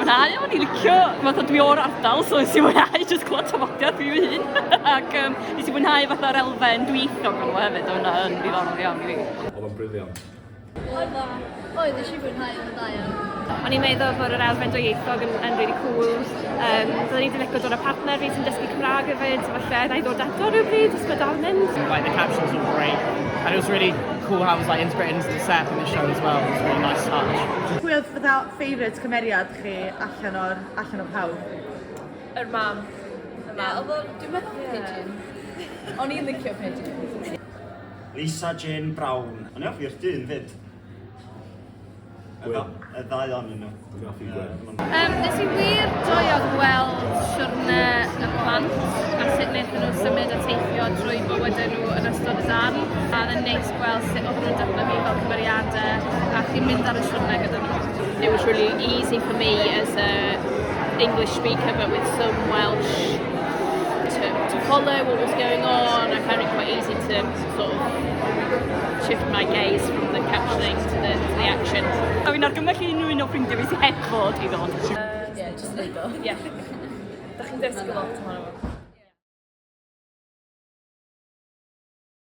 fwynhau, o'n i licio, fatha dwi o'r ardal, so nes i fwynhau jyst clywed tafodiaith fi fy hun. Ac nes i fwynhau fatha'r elfen dwyieithog o'n fo hefyd, oedd hwnna yn ddiddorol iawn i fi. Oedd o'n brilliant. Oedd o. Oedd, nes i fwynhau o'n dda iawn. O'n i'n meddwl bod yr elfen dwyieithog yn really cool. Byddwn i wedi licio dod â partner fi sy'n dysgu Cymraeg hefyd, so falle na i ddod eto rhywbryd os mae dal yn mynd. Like, the captions were great and it was really cool how it was like integrated into the set and the show as well. It was a really nice touch. Pwy oedd fatha favourite cymeriad chi allan o pawb? Yr mam. Y mam. Ie, oedd o, dwi'n meddwl Pigeon. O'n i'n licio Pigeon. Lisa Jane Brown. O'n i hoffi'r dyn fyd. Gwyn. Y ddau ohonyn nhw. Dwi'n hoffi Gwyn. Nes i wir joio gweld siwrne y plant a sut wnaethon nhw symud a teithio drwy bywydau nhw yn ystod y darn. A oedd e'n neis gweld sut oedden nhw'n datblygu fel cymeriadau a chi'n mynd ar y siwrne gyda nhw. It was really easy for me as a English speaker but with some Welsh to follow what was going on. I found it quite easy to sort of shift my gaze from the captioning to the action. A fi'n argymell i unrhyw un o ffrindiau fi sy'n heb fod i ddod. Ie, just neud o. Ie. Da chi'n dysgu lot ohono fo.